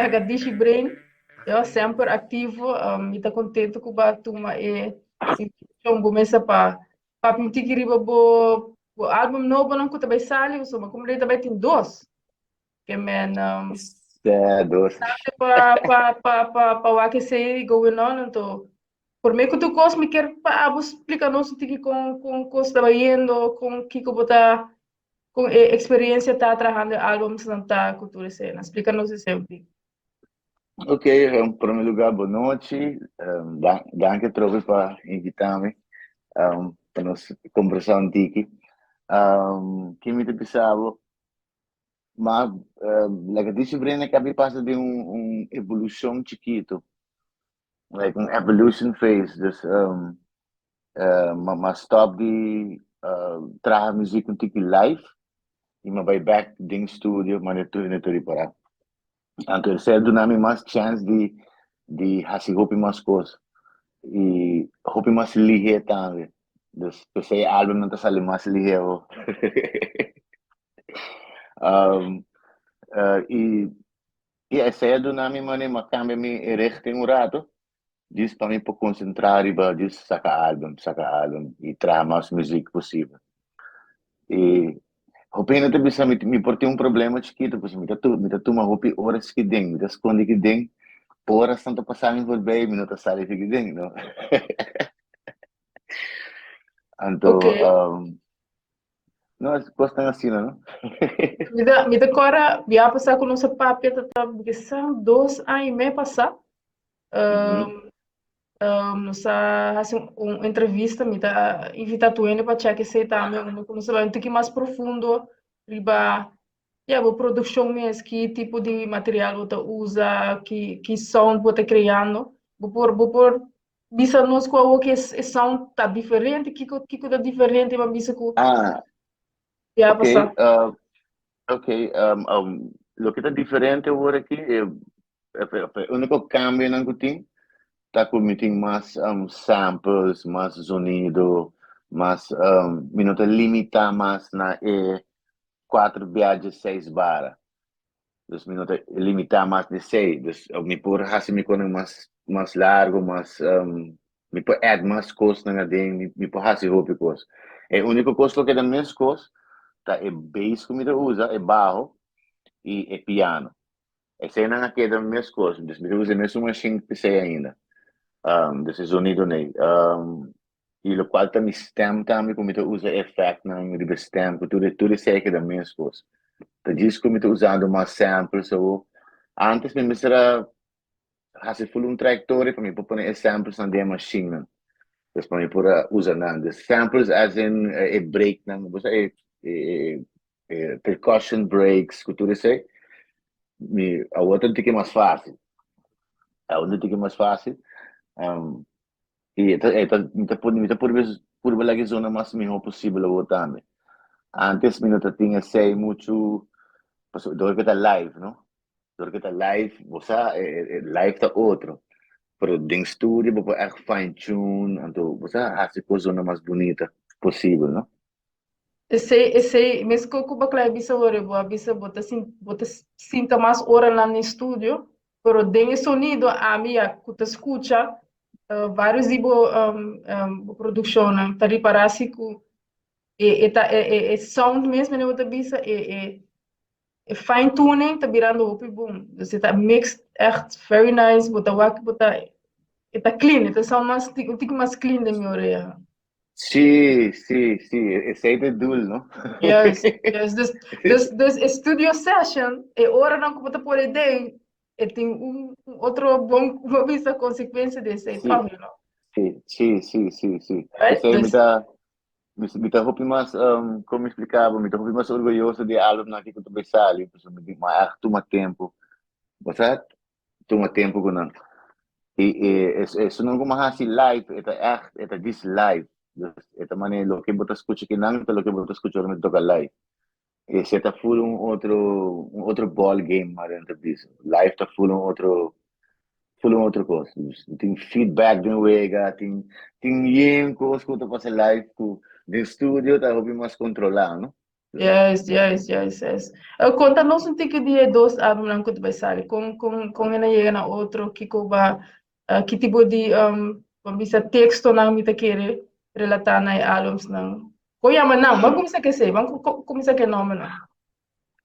Lagadishi Brain, yo, semper aktivo. Mi ta kontentu ku bo a tuma e invitashon bo mesa pa papia un tiki riba bo album nobo nan ku ta bai sali, pasobra komo ta bai tin dos. Ke men Ja, dos. pa wak esei going on. Anto, promé ku tur kos, mi ke pa abo splika nos un tiki kon kos ta bayendo, kon kiko bo ta, kon e eksperensia ta trahando e albums nan ta ku tur esei. Splika nos esei un tiki. Ok, na promé lugá, bon nochi. Danki atrobe pa invitá mi pa nos kombersá un tiki. Ke mi ta bisa bo? Ma Lagadishi Brain a kaba di pasa den un evolushon chikitu. Like un evolution phase. Dus m'a stop di traha muzik un tiki live i m'a bai back den studio manera tur hende ta ripará. Anto esei a duna mi mas chance di hasi hopi mas kos i hopi mas lihé tambe. Dus p'esei e albumnan ta sali mas lihé awor. I esei a duna mi manera m'a kambia mi richting un rato djis pa mi por konsentrá riba djis saka album i traha mas muzik posibel. I hopi hende ta bisa mi mi por tin un problema chikitu pasobra mi ta tuma hopi oras kiden, mi ta skonde kiden, orasnan ta pasa mi voorbij, mi no ta sali di kiden, no. Anto no, kosnan asina, no. Mi ta kòrda bia pasá ku nos a papia ta bisa 2 aña i mei pasá. Nos a hasi un entrevista, mi ta invitá tur hende pa check esei tambe, unda ku nos a bai un tiki mas profundo riba, ja, bo produkshon mes, ki tipo di material bo ta usa, ki sound bo ta kreando. Bo por bisa nos ku awor ku e sound ta diferente, kiko ta diferente, bo a bisa ku bia pasá? Ok, loke ta diferente awor aki, e úniko kambionan ku tin, ta ku mi tin mas samples, mas zonido, mas mi no ta limitá mas na e kuater biaha seis bara. Dus mi no ta limitá mas di esei. Dus mi por hasi mi kosnan mas largu, mas mi por add mas kosnan aden, mi por hasi hopi kos. E úniko kos ku keda meskos ta e bass ku mi ta usa, e baho i e piano. Eseinan a keda meskos, dus mi ta usa e mesun machine p'esei ainda. Dus e zonido nei. I lokual ta mi stem tambe ku mi ta usa effectnan riba e stem ku tur esei a keda meskos. Ta djis ku mi ta usando mas samples awor. Antes mi mester a hasi full un trayektoria pa mi por pone e samplesnan den e machinenan. Dus pa mi por a usa nan. Dus samples as in e breaknan, bo sa e percussion breaks ku tur esei, mi awor ta un tiki mas fásil. Awor ta un tiki mas fásil. I mi ta purba laga e zona mas mihó posibel awor tambe. Antes mi no ta tin esei muchu, pasobra dor ku ta live, no? Dor ku ta live, bo sa e live ta otro. Pero den studio bo por ègt fine tune, anto bo sa hasi kos zona mas bunita posibel, no? Esei, meskos ku bo a kla bisa awor, bo a bisa bo ta sinta mas oranan den studio, pero den e sonido ami ya ku ta skucha varios di bo produkshonnan ta ripará si ku e ta e sound mes manera bo ta bisa e fine tuning ta birando hopi bon. Dus e ta mixed echt very nice, bo ta wak bo ta e ta clean, e ta sound mas un tiki mas clean den mi orea. Sí, esei ta e doel, no? Yes. Dus e studio session, e oranan ku bo ta pone den, e tin un otro bon, bo bisa, konsekuensia di esei tambe, no? Sí. Right? Esei mi Dus, ta hopi mas, kon mi splika bo, mi ta hopi mas orguyoso di e albumnan aki ku ta bai sali, pasobra mi di m'a ègt tuma tempu. Bo sa, tuma tempu ku nan. I esunnan ku m'a hasi live, e ta ègt, e ta djis live. Dus e ta manera loke bo ta skucha kinan ta loke bo ta skucha ora mi ta toka live. Esei ta full un otro ball game manera nan ta bisa. Live ta full un otro kos. Dus tin feedback den wega, tin yen kos ku ta pasa live ku den studio ta hopi mas kontrolá, no? Juist. Konta nos un tiki di e dos álbumnan ku ta bai sali. Kon e na yega na otro? Kiko ba, ki tipo di, ban bisa tekstonan mi ta kere relatá na e álbumsnan? Kon yama nan? Ban kuminsá ku esei. Ban kuminsá ku e nòmbernan.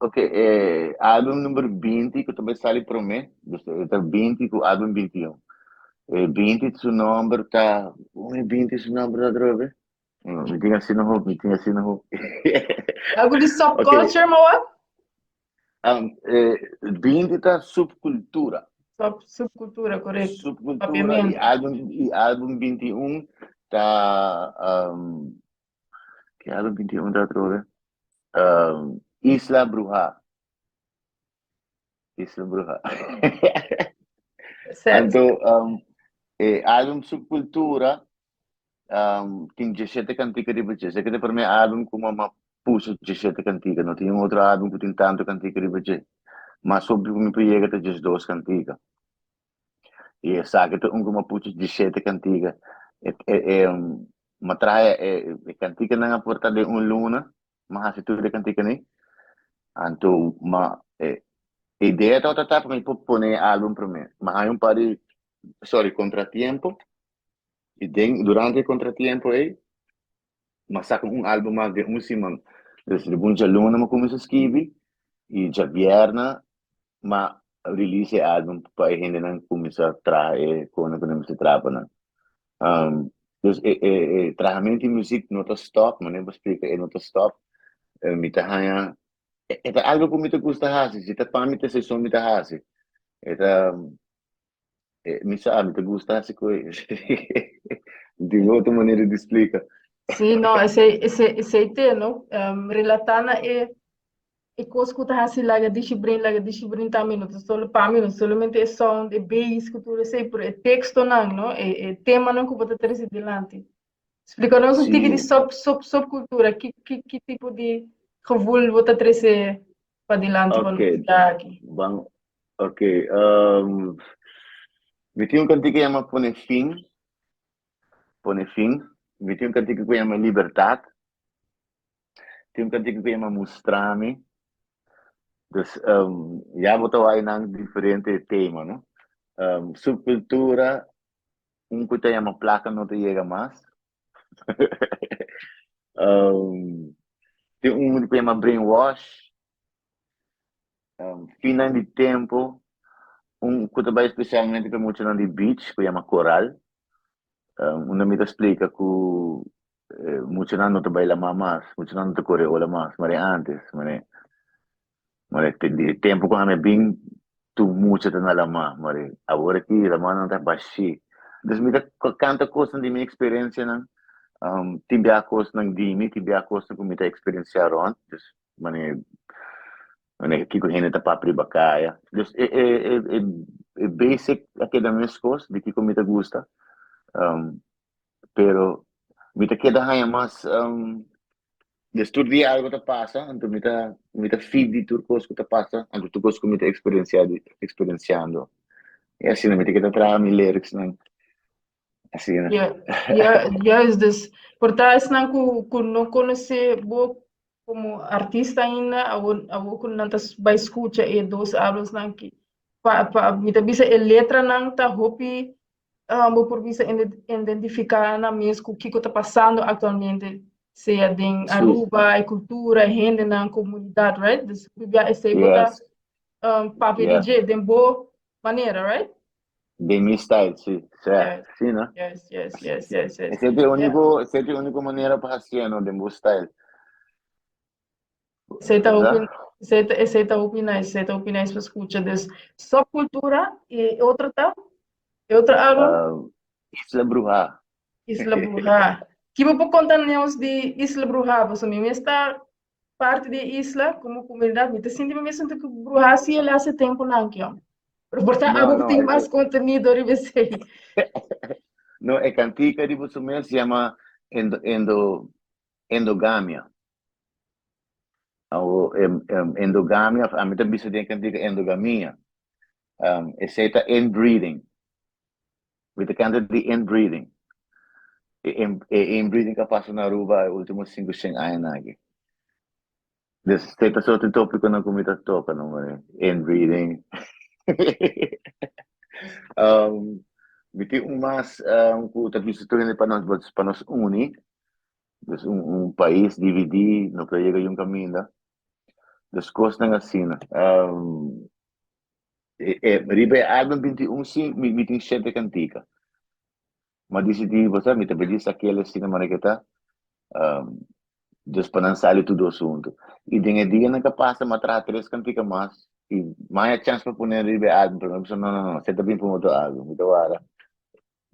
Ok, e álbum number 20 ku ta bai sali promé, dus e ta 20 ku álbum 21. E 20 su nòmber ta, kon e 20 su nòmber ta atrobe? Mi tin asina hopi, mi tin asina hopi. Algo di subculture, ma wat? 20 ta subcultura. Subcultura, correcto. Subcultura y álbum, y álbum 21 ta, ki álbum 21 ta atrobe? Isla Bruhá. Isla Bruhá. Anto, e álbum Subcultura tin 17 kantika riba dje. Esaki ta e promé álbum ku mama puso 17 kantika. No tin un otro álbum ku tin tantu kantika riba dje. Mas hopi ku mi por yega ta 12 kantika. I esaki ta un ku mi a puso 17 kantika. Mi a traha e kantikanan a por ta den un luna. Mi a hasi tur e kantikanan. Anto mi e idea tabata ta pa mi por pone e álbum promé. Mi a haña un par di, sorry, kontratiempo. I den, durante e kontratiempo ei, mi a saka un álbum mas den un siman. Dus riba un djaluna mi a kuminsá skibi i djabièrnè mi a release e álbum pa e hendenan kuminsá traha e kosnan ku nan mester traha pa nan. Dus e e e trahamentu di muzik no ta stòp, manera bo splika e no ta stòp. Mi ta haña, e ta algu ku mi ta gusta hasi, si ta pa mi ta esei so mi ta hasi. E ta Mi sa, mi ta gusta hasi ku e. Di otro manera di splika. Sí, no, esei, esei, esei te, no? Relatá na e, e kos ku ta hasi Laga Dishi Brin, Laga Dishi Brin tambe no ta solo, pa mi no solamente e sound, e bass ku tur esei, pero e tekstonan, no? E, e temanan ku bo ta trese dilanti. Splika nos un tiki di sub, sub, subkultura, ki, ki, ki tipo di gevoel bo ta trese pa dilanti pa nos aki? Ban, ok. Mi tin un kantika yama Pone Fin, Pone Fin. Mi tin un kantika ku yama Libertat. Tin un kantika ku yama Mustrami. Dus ya bo ta wak nan diferente tema, no? Subkultura, un ku ta yama Plaka No Ta Yega Mas. Tin un ku yama Brainwash. Finnan di tempu, un ku ta bai spesialmente pa e muchanan di beach ku yama Koral. Unda mi ta splika ku muchanan no ta bai lamá mas, muchanan no ta kore ola mas, manera antes, manera di tempu ku ami a bin tur mucha ta na lamá, mare awor aki lamánan ta bashí. Entonces mi ta kanta kosnan di mi eksperensianan, tin bia kosnan di mi, tin bia kosnan ku mi ta eksperensiá rònt. Mane mane kiko hende ta papia riba kaya. Dus e e e e e basic a keda meskos di kiko mi ta gusta. Pero mi ta keda haña mas des tur dia algo ta pasa, anto mi ta mi ta feed di tur kos ku ta pasa, anto tur kos ku mi ta eksperensia di eksperensiando. I asina mi ta keda traha mi lyricsnan. Asina. Ja, ja, juist. Dus por ta esnan ku ku no konosé bo komo artista ainda, awor awor ku nan ta bai skucha e dos álbumsnan aki, pa pa mi ta bisa e letranan ta hopi bo por bisa identifiká nan mes ku kiko ta pasando aktualmente, sea den Aruba, e kultura, e hendenan, komunidat, right? Dus hopi bia esei bo ta papia di dje den bo manera, right? Den mi style, si. Sa, si, no? Yes. Esei ta e único, esei ta e único manera pa hasié, no? Den bo style. Esei ta hopi, esei ta, esei ta hopi nice, esei ta hopi nice pa skucha. Dus, Subcultura i e otro ta? E otro álbum? Isla Bruhá. Isla Bruhá. Ki bo por konta nos di Isla Bruhá? Pasobra mi mes ta parti di e isla komo komunidat mi ta sinti mi mes sinti ku bruha si e laatste tempunan aki hom. Pero por ta abo ku tin mas kontenido riba esei. No, e kantika riba su mes yama endo endo endogamia. Awo endogamia, ami ta bisa den e kantika endogamia. Esei ta inbreeding. Mi ta kanta di inbreeding. E inbreeding ku a pasa na Aruba e ultimo 500 añanan aki. Dus esei ta soort di tópikonan ku mi ta toka, no? Inbreeding. Um, mi tin un mas um, ku ta bisa tur hende pa nos, pa nos uni. Dus un, un pais dividí no por yega yun kaminda. Dus kosnan asina. Um, e, e, riba e album 21 sí, mi, mi tin shete kantika. M'a disidí, bo sa, mi ta beliz aquel asina manera ke ta. Um, dus pa nan sali tur dos huntu. I den e dianan ke pasa m'a traha tres kantika mas i m'a haña chans pa pone riba e album, pero mi a bisa no, no, no, esei ta bin pa un otro album, mi ta wara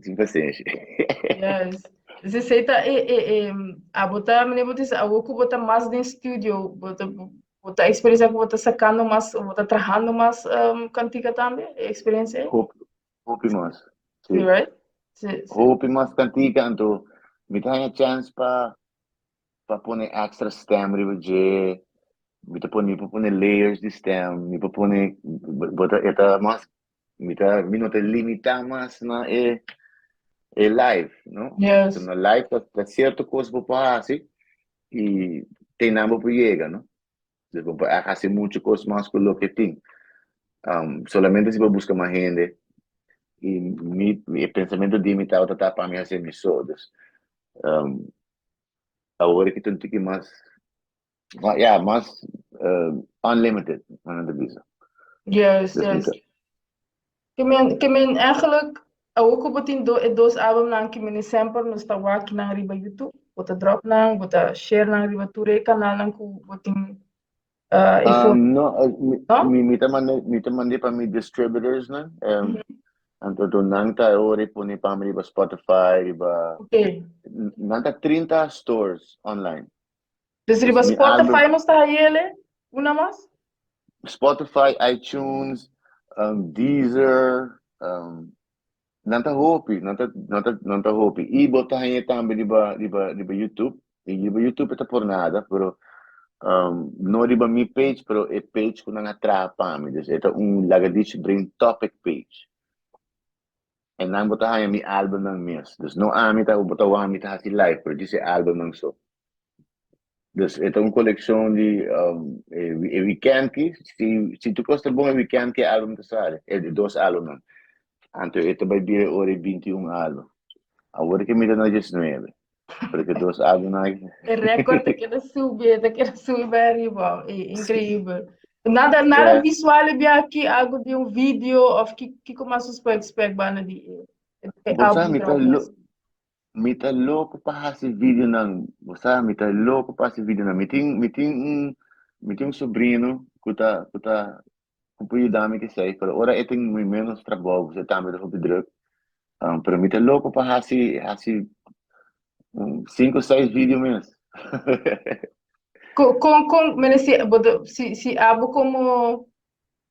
sin pasenshi. Yes. Dus esei ta e, e, e, abo ta, manera bo ta bisa, awor ku bo ta mas den studio, bo ta, bo ta eksperensiá ku bo ta sakando mas, bo ta trahando mas um, kantika tambe, e eksperensia ei? Hopi, hopi mas. Sí, right? Sí, sí. Hopi mas kantika, anto mi ta haña chèns pa pa pone extra stem riba dje, mi ta pone, mi por pone layers di stem, mi por pone, bo ta, e ta mas, mi ta, mi no ta limitá mas na e e live, no? Yes. So na live ta ta sierto kos bo por hasi i te nan bo por yega, no? Dus bo por hasi mucho kos mas ku loke tin. Um, solamente si bo buska mas hende i mi, e pensamentu di mi tabata ta pa mi hasi mi so. Dus um, awor ki ta un tiki mas, ya, mas uh, unlimited, nan ta bisa. Yes, Dus mi yes. ta, Ke men, ke men eigenlijk, awor ku bo tin do, e dos albumnan ke men semper nos ta wak nan riba YouTube, bo ta drop nan, bo ta share nan riba tur e kanalnan ku bo tin uh, e for, Um, no, eh, mi, no? mi, mi ta mande, mi ta mande pa mi distributors nan. Um, anto do nan ta ori pone pa mi riba Spotify, riba Oké. nan ta 30 stores online. Dus Dus riba mi album Spotify nos ta hayele una mas? Spotify, iTunes, um, Deezer, um, nan ta hopi, nan ta, nan ta, nan ta hopi. I bo ta haña tambe riba, riba, riba YouTube. I riba YouTube e ta por nada, pero um, no riba mi page, pero e page ku nan a traha pa mi. Dus e ta un Lagadishi Brain Topic page. En nan bo ta haña mi albumnan mes. Dus no ami ta, bo ta wak mi ta hasi live, pero djis e albumnan so. Dus e ta un kolekshon di um, e, e weekend ki, si, si tur kos ta bon e weekend ki e album ta sali, e dos albumnan. Anto e ta bai bira ora e 21 album. Awor ke mi ta na 19. Porque dos albumnan aki. E record ta keda subi, ta keda subi bai ariba. E, increíbel. Nada, nada Yeah. visual bia aki, algo di un video of ki, kiko mas nos por expect banda di e, e Bo sa, album mi ta drop lo, mes. mi ta loko pa hasi videonan. Bo sa, mi ta loko pa hasi videonan. Mi tin, mi tin un, mi tin un sobrino ku ta, ku ta, ku por yuda mi kesei, pero ora e tin muy menos trabou, e tambe ta hopi druk. Um, pero mi ta loko pa hasi, hasi un cinco, seis video mes. Kon, kon, kon, mene si, bo ta, si, si abo komo,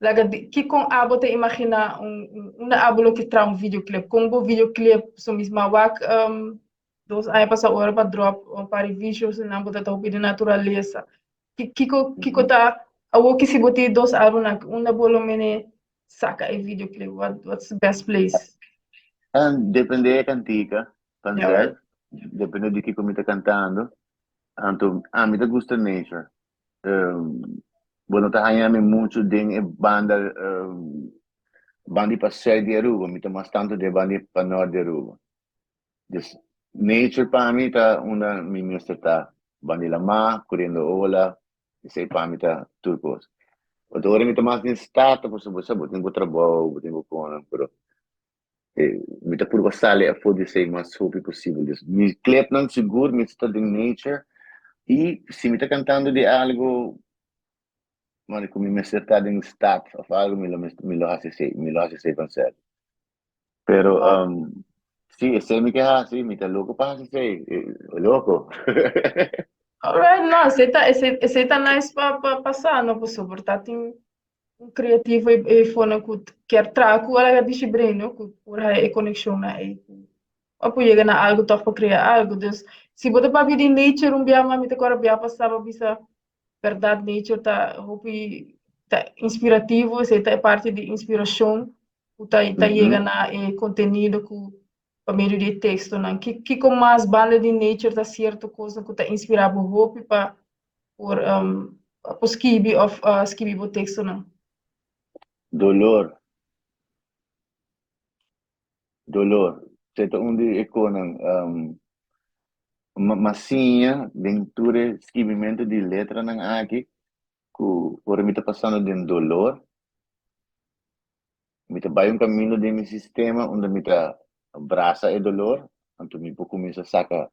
laga di, ki kon abo ta imagina un, un, unda abo lo ke traha un videoclip? Kon bo videoclip, so misma wak, um, dos aña pasa ora pa drop un par di visuals nan bo ta ta hopi di naturalesa. Ki, kiko, kiko ta, awor ki si bo tin dos álbumnan, unda bo lo mene saka e videoclip? What, what's the best place? Um, depende e kantika, Ja, right? vanzelf. Depende di kiko mi ta kantando. Anto, ami ta gusta nature. Um, bo no ta haña mi mucho den e banda, um, banda di pa zuid di Aruba. Mi ta mas tanto den banda di pa nort di Aruba. Dus nature pa mi ta unda mi mester ta. Banda di lamá, kuriendo ola, esei pa mi ta tur kos. Otro ora mi ta mas den stad, pasobra bo sa bo tin bo trabou, bo tin bo konan, pero mi ta purba sali afó di esei mas hopi posibel. Dus mi clipnan sigur mi ta den nature i si mi ta kantando di algo mane ku mi mester ta den stad of algo mi lo mi lo hasi esei, mi lo hasi esei vanself. Pero um, sí, esei mi ke hasi, mi ta loko pa hasi esei, loko. Alright, no, esei ta, esei, esei ta nice pa, pa, pa sa, no, pasobra ta tin un creativo e, e fonan ku kier traha ku alaga dishi brain, no, ku por haya e konekshonnan ei ku a por yega na algo tòg pa krea algo. Dus, si bo ta papia di nature un bia mas mi ta kòrda bia pasá bo bisa bèrdat nature ta hopi ta inspirativo, esei ta e parti di inspirashon ku ta ta yega na e kontenido ku pa medio di e tekstonan. Ki kiko mas banda di nature ta sierto kosnan ku ta inspirá bo hopi pa por. pa skibi òf skibi bo tekstonan? Dolor. Dolor. Esei ta un di e konan m'a siña den tur e skibimentu di letranan aki ku ora mi ta pasando den dolor, mi ta bai un kaminda den mi sistema unda mi ta brasa e dolor, anto mi por kuminsá saka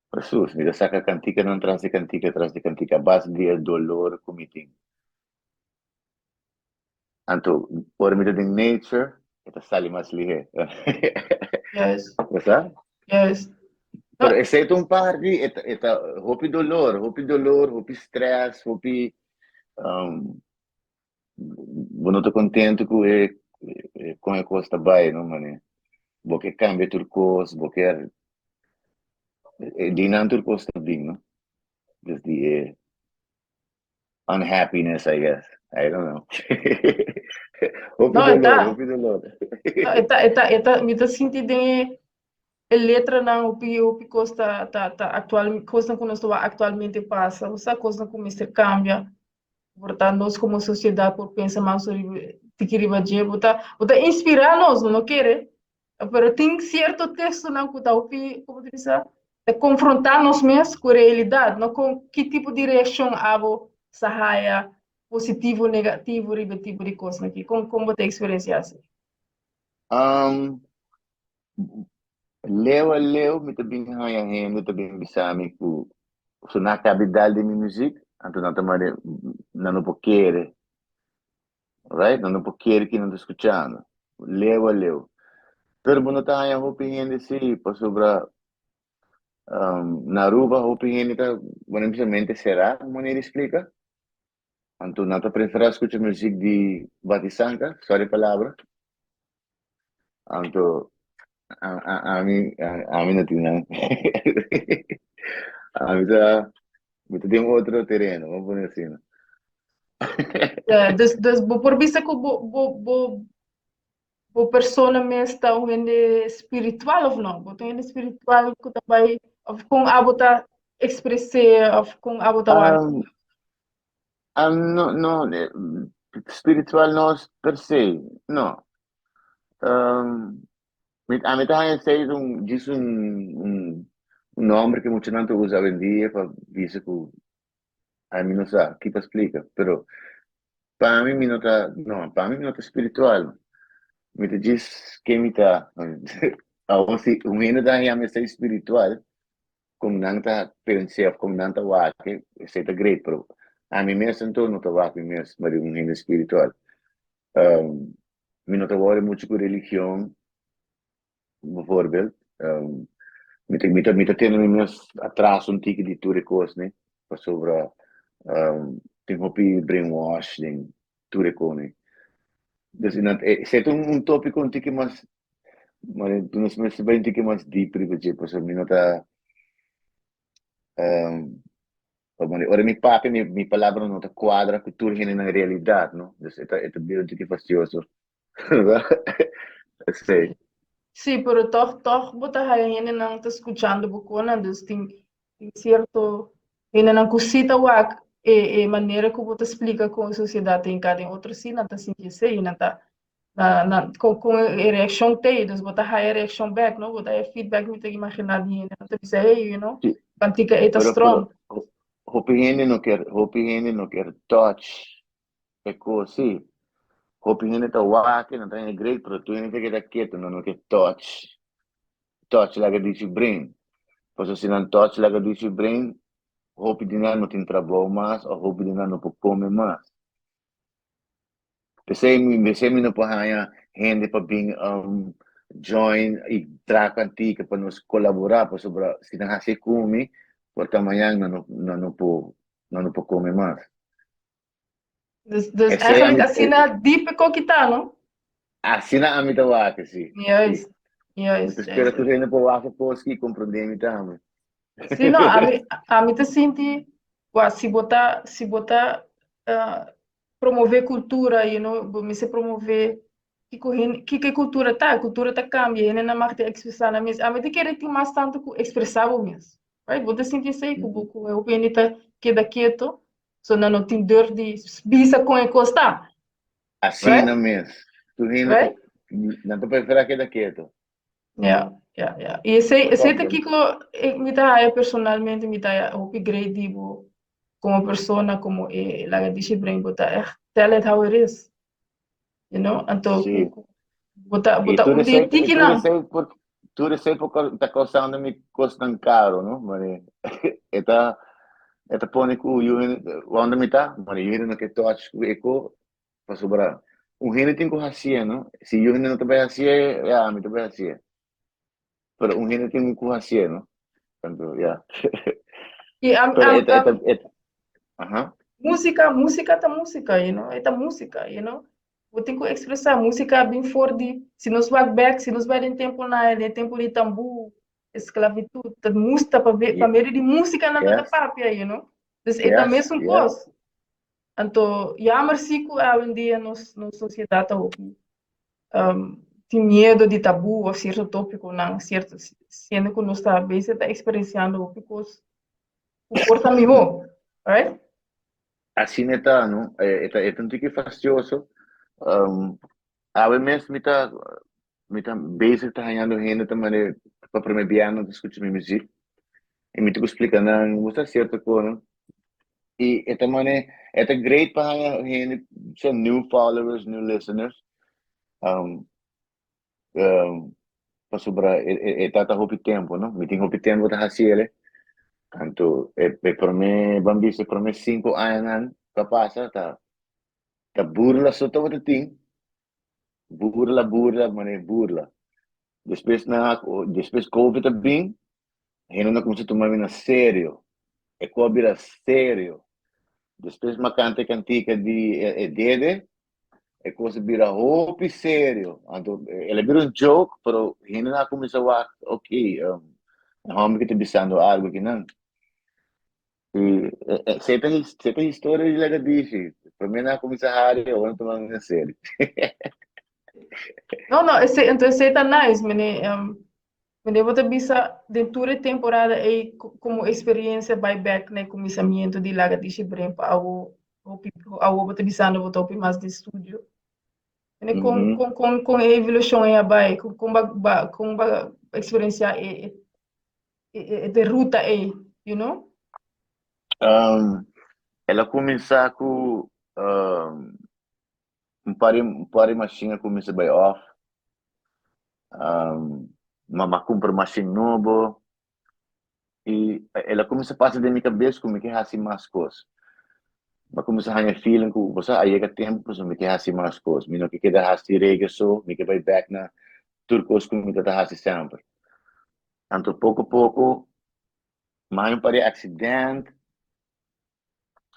Presus, mi ta saka kantikanan tras di kantika tras di kantika a base di e dolor ku mi tin. Anto ora mi ta den nature e ta sali mas lihé. Bo sa? Juist. Pero esei ta un parti, e ta, e ta hopi dolor, hopi dolor, hopi stress, hopi bo no ta contento cu e con e cos ta bay, no mane. Bo ke cambia tur cos, bo kier di nan tur cos ta bin, no? Des di e unhappiness, I guess. I don't know. Hopi No, e dolor, ta. hopi dolor. No, e ta, e ta, e ta, mi ta sinti den e, e letranan hopi, hopi kos ta, ta, ta aktual, kosnan ku nos ta wak aktualmente pasa, osea kosnan ku mester kambia. Por ta nos komo sosiedat por pensa mas riba, tiki riba dje. Bo ta, bo ta inspirá nos, bo no kere. Pero tin sierto tekstonan ku ta hopi, komo ta bisa, ta konfrontá nos mes ku realidat, no? Kon, ki tipo di reakshon abo sa haya, positivo, negativo, riba e tipo di kosnan aki? Kon, kon bo ta eksperensiá esei? Leu a leu mi ta bin haña hende ta bin bisa mi ku su nan a kabi dal di mi muzik, anto nan ta manda nan no por kere. Right? Nan no por kere ki nan ta skuchando. Leu a leu. Pero bo no ta haña hopi hende si, pasobra na Aruba hopi hende ta, bo no bisa mente será, un manera di splika. Anto nan ta preferá skucha muzik di Batisanka, sorry palabra. Anto ami ami no tin nan. Ami ta mi ta den otro tereno, vamos pone asina. Dus dus bo por bisa ku bo bo bo bo persona mes ta un hende spiritual of no? Bo ta un hende spiritual ku ta bai of kon abo ta ekspres'é of kon abo ta wak? No, no, spiritual no per se, no. Mi, ami ta haña esei un, djis un, un, un nomber ku muchanan ta usa awendia pa bisa ku ami no sa ki pa splika, pero pa mi mi no ta, no, pa mi mi no ta spiritual. Mi ta djis ken mi ta. Awor si un hende ta haña mi esei spiritual, Kon nan ta pens'é of kon nan ta wak e, esei ta great, pero ami mes anto no ta wak mi mes mari un hende spiritual. Mi no ta wòri muchu ku religion, bijvoorbeeld. Mi ta mi ta mi ta tene mi mes atras un tiki di tur e kosnan, pasobra tin hopi brainwash den tur e kosnan. Dus esei ta un tópiko un tiki mas Maar nos mester bai un tiki mas diep riba dje, pasobra mi no ta ora mi papia mi mi palabra no ta kuadra ku tur hende nan realidat, no? Dus e ta e ta bira un tiki fastioso. Esei. Sí, pero tòg tòg bo ta haya hendenan ta skuchando bo konan, dus tin tin sierto hendenan ku sí ta wak e e manera ku bo ta splika kon e sosiedat ta hinká den otro, sí nan ta sinti esei, nan ta na na kon kon e reakshon t'ei, dus bo ta haya reakshon bèk, no? Bo ta haya feedback, mi ta imaginá di hende nan ta bisa, hey, you know, Sí, kantika ei ta pero strong. pero hopi hende no kier hopi hende no kier touch e kos, sí. Hopi hende ta wak, nan ta haña great, pero tur hende ta keda ketu, nan no kier touch touch laga di su brain. Pasobra si nan touch laga di su brain, hopi di nan no tin trabou mas òf hopi di nan no por kome mas. P'esei mi p'esei mi no por haña hende pa bin join i traha kantika pa nos kolaborá pasobra si nan hasi ku mi por ta mañan nan no nan no por nan no por kome mas. Dus dus Esei eigenlijk ami asina diep e koki ta, no? Asina ami ta wak si, si. Juist, Mi juist, ta spera juist. tur hende por wak e kos ki i komprondé mi tambe. Si no, ami ami ta sinti kua si bo ta si bo ta promove kultura, you know, bo mester promove kiko hende, kiko e kultura ta, kultura ta kambia, hendenan mag ta ekspresá nan mes. Ami ta kere tin mas tantu ku ekspresá bo mes, right? Bo ta sinti esei ku bo ku hopi hende ta keda keto. So nan no tin durf di bisa kon e kos ta. Asina mes. Tur hende ta, nan ta preferá keda keto. Ja, ja, ja. I esei, esei ta kiko mi ta haya personalmente, mi ta haya hopi great di bo komo persona, komo e laga dishi bren, bo ta ègt tell it how it is. You know, anto Sí. bo ta, bo I ta tur un di esei, e i tur tikinan. esei por, tur esei por ta kousando mi kosnan karo, no? Mane e ta, e ta pone ku yu hende, wanda mi ta, mane yu hende no ke touch ku e ko, pasobra un hende tin ku hasié, no? Si yu hende no ta bai hasié, ya, mi ta bai hasié. Pero un hende tin ku hasié, no? Tanto, ya. I am, Pero am, e ta, e ta, am, e ta, aha. Músika, músika ta músika, you know, e ta músika, you know. Bo tin ku ekspresá, músika a bin for di, si nos wak bèk, si nos bai den tempunan, den tempu di tambú, esklabitut, ta mus ta pa pa medio di músika nan ta ta papia, you know. Dus e ta mesun kos. Anto, jammer si ku awendia nos nos sosiedat ta hopi tin miedo di tabú òf sierto tópikonan, sierto, siendo ku nos ta bezig ta eksperensiando hopi kos ku por ta mihó, right? Asina e ta, no? E ta e ta un tiki fastioso. Awe mes mi ta mi ta bezig ta hañando hende ta manera pa prome bia nan ta skucha mi muzik i mi ta ku splika nan bo sa sierto konan i e ta mane e ta great pa haña hende sa new followers new listeners pasobra e ta ta hopi tempu no mi tin hopi tempu ta hasi ele anto e prome ban bisa e prome sinku añanan ku a pasa ta ta burla so tabata tin Burla, burla, mane burla. Despues na, despues Covid a bin, hende no kuminsá tuma mi na serio. E ku a bira serio. Despues mi a kanta e kantika di e dede, e kos a bira hopi serio. Anto el a bira un joke, pero hende a kuminsá wak, ok, e hòmber ki ta bisando algu akinan. Si ta si ta historia di laga dishi. Prome nan a kuminsá hari, awor nan tuma na serio. No, no, esei, entonces esei ta nice, mene, mene bo ta bisa den tur e temporada ei komo experiencia bai bek na e kuminsamiento di Laga Dishi Bren pa awo hopi, awo bo ta bisando bo ta hopi mas den studio. Mene kon, kon, kon, kon e evolushon ei a bai, kon, kon ba, ba, kon ba experiencia e, e e e ruta ei, you know? El a kuminsá ku un par di un par di mashin a kuminsá bai òf. Mama a kumpra mashin nobo i el a kuminsá pasa den mi kabes ku mi ke hasi mas kos. Mi a kuminsá haña feeling ku bo sa a yega tempu pasobra mi ke hasi mas kos. Mi no ke keda hasi reggae so, mi ke bai bèk na tur kos ku mi tabata hasi semper. Anto poko poko mi haña un par di accident,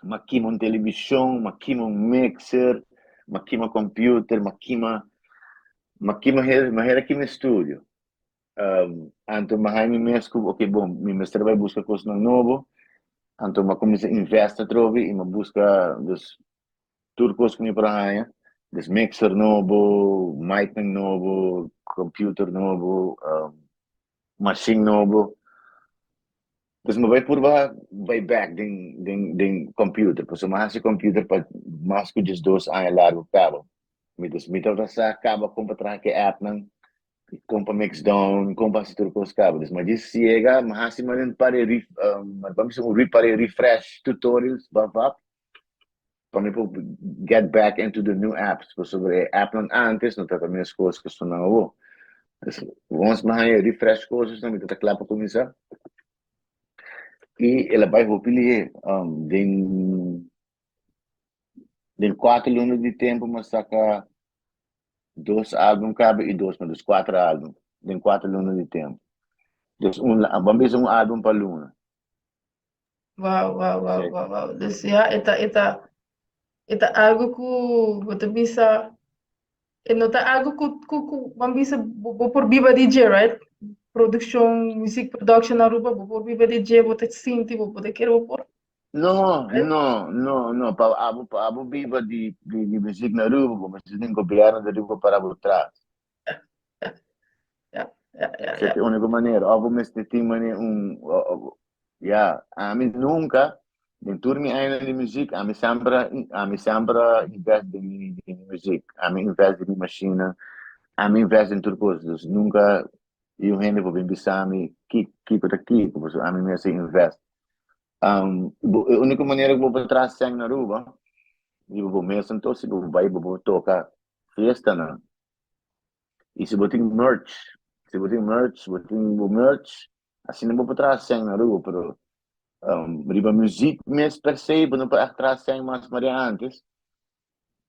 mi a kima un televishon, mi a kima un mixer, mi a kima computer, mi a kima, mi a kima mi a hera kima e studio. Anto mi a haña mi mes ku ok bon mi mester bai buska kosnan nobo, anto mi a kuminsá invest atrobe i mi a buska dus Tur kos ku mi por a haña, des mixer nobo, micnan nobo, computer nobo, machine nobo. Dus mi bai purba bai bek den den den computer, pasobra mi a hasi computer pa mas ku diesdos aña largu kaba. Mi dus mi tabata sa kaba kon pa traha ke appnan, kon pa mix down, kon pa hasi tur kos kaba. Dus mi a djis yega, mi a hasi manera un par di ban bisa un par di refresh tutorials, bap bap. Pa mi por get back into the new apps, pasobra e appnan antes no tabata meskos ku esnan awor. Dus once mi haña e refresh courses mi ta kla pa kuminsá. I el a bai hopi lihé. Den den kuater luna di tempu mi a saka dos album kaba i dos, dus kuater album den kuater luna di tempu. Dus un, ban bisa un album pa luna. Wow, wow, wow, wow, wow. Dus ja, e ta, e ta, e ta algo ku bo ta bisa, e no ta algo ku, ku, ku ban bisa bo, bo por biba di dje, right? Produkshon, music production na Aruba, bo por biba di dje, bo ta sinti, bo por ta kere, bo por. No, no, no, no. Pa abo, pa abo biba di, di, di muziek na Aruba, bo mester tin gobierno di Aruba para bo tras. Ja, ja, ja, Esa ja. ta e único manera. Of bo mester tin mane un, ya, ami nunca. Den tur mi añanan di muziek, ami semper a invest den mi muziek. Ami invest den mi machine, ami invest den tur cos. Dus nunca un hende por bin bisa mi kico ta kico, pasobra ami mes a invest. E unico manera cu bo por traha seng na Aruba, y bo mes anto si bo bay bo toca fiesta nan. Y si bo tin merch, si bo tin merch, bo tin bo merch, asina bo por traha seng na Aruba, pero riba muziek mes per se, bo no por echt traha seng mas manera antes.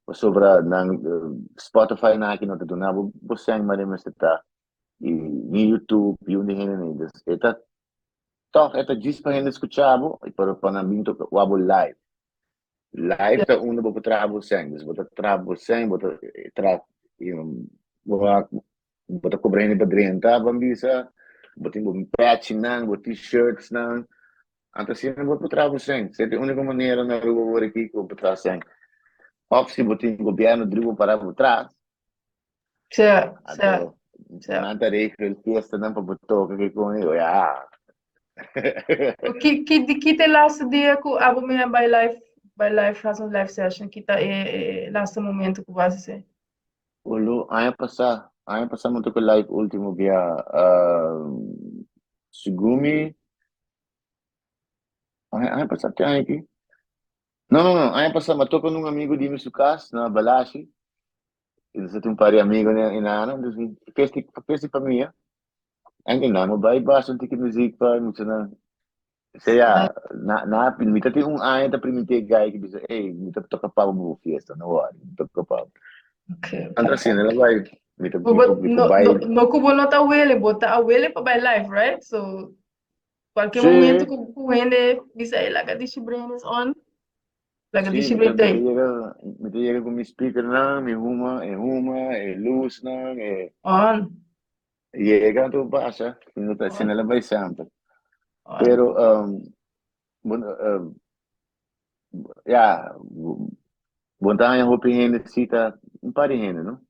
Pasobra nan Spotify na aki no ta duna bo bo seng manera mester ta. Y ni YouTube, y un di hende ni. Dus e ta toch e ta djis pa hende scucha bo, pero pa nan bin toca wak bo live. Live ta unda bo por traha bo seng. Dus bo ta traha bo seng, bo ta traha, bo ta cobra hende pa drenta, ban bisa, bo tin bo patch nan, bo T-shirts nan. Anto asina bo por traha bo seng. Esey ta e unico manera na Aruba awor aki cu bo por traha seng. Of si bo tin gobierno dribo para bo tras, anto nan ta regel fiesta nan pa bo toca ki con ya. Ki ta e laatste dia cu abo mi a bay live, haci un live session? Ki ta e laatste momento cu bo a haci? Olo, aña pasa mi toca live ultimo bia. Segun mi, aña pasa te aña aki? No, no, no, aña pasa mi toca un amigo di mi su cas na Balashi. Y nos tin un par di amigo na, dus festa, festa di famia. Anto nan mi bay basta un tiki muziek pa mucha nan. Sea, na, mi ta tin un aña ta primiti guy ki bisa, "Hey, mi ta toca pa bo fiesta, no worry, mi toca pa." Anto asina, el a bay, mi ta mi No, bay. No, no cu bo no ta willing, bo ta willing pa bay live, right? So, cualkier momento cu hende bisa, "Hey, Laga Dishi Brain is on." Laga Dishi Mi ta, Brain mi ta tay. yega, mi ta yega cu mi speaker nan, mi huma, e huma, e luz nan, e On. yega anto pasa, no ta asina On. el a bay semper. On. Pero, bueno, ja, bon ta haña hopi hende si ta un par di hende, no?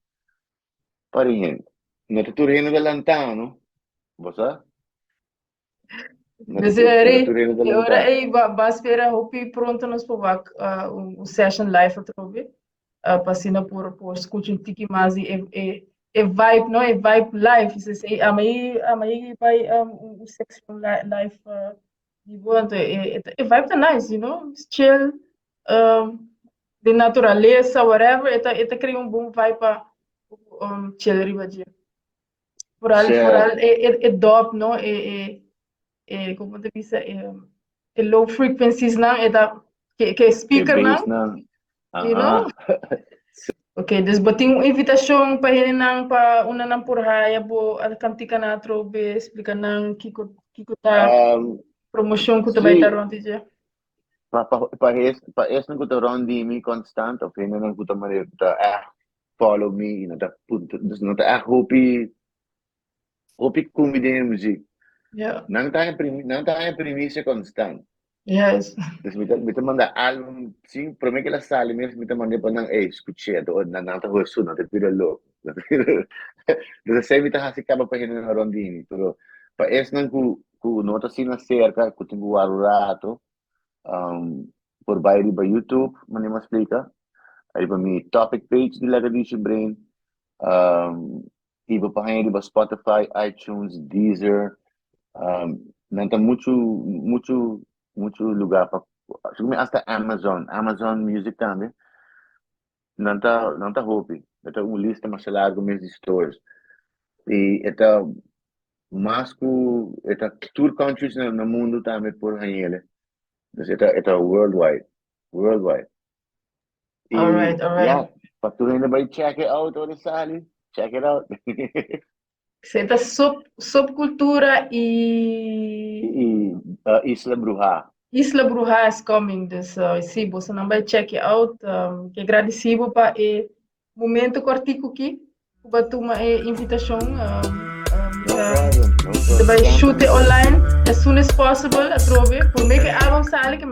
Par di hende. No ta tur hende ta lantá, no? Bo sa? No ta Dus tur, no ta Eri, tur hende ta e ora lantá. ei ba spera hopi pronto nos por wak un session live atrobe. Pa asina por scucha un tiki mas di e vibe, no? E vibe live. Esey ami bay un session live di bo, anto e vibe ta nice. It's chill, di naturalesa, whatever, e ta crea un bon vibe pa chill riba dje. Vooral e dub, no? E con ta bisa, e low frequencies nan, e ta cu E speaker bass nan, nan. You know? Ok, dus bo tin un invitacion pa hende nan pa unda nan por haya bo a cantica nan atrobe, explica nan kico ta promocion cu ta bay ta rond dje. Pa esnan cu ta rond di mi constant of hende nan cu ta manera cu ta echt follow me, no ta punto, dus no ta echt hopi hopi cu mi den muziek. Nan ta in primicia constant. Dus mi ta manda album, sim, prome cu el a sali mes, mi ta manda pa nan, "Hey, scucha," nan nan ta hoor su, nan ta bira loco. Dus esey mi ta hasi caba pa hende nan rond di mi, pero pa esnan cu no ta asina cerca, cu tin cu warda un rato, por bay riba YouTube, manera mi a explica, riba mi topic page di Laga Dishi Brain, y bo por haña riba Spotify, iTunes, Deezer, nan ta mucho, mucho, mucho lugar pa, segun mi hasta Amazon, Amazon Music tambe, nan ta hopi, e ta un lista mas largo mes di stores. Y e ta mas cu e ta tur countries na mundo tambe por hañ'ele. Dus e ta worldwide, worldwide. Y yeah, pa tur hende bay check it out ora sali, check it out. Esey ta Subcultura y Y Isla Bruha. Isla Bruha is coming, dus si, boso nan bay check it out. Ke agradeci bo pa e momento cortico aki, cu bo a tuma e invitacion. No problem, no Ta bay problem. shoot it online as soon as possible, atrobe. Prome cu e album sali, cu mi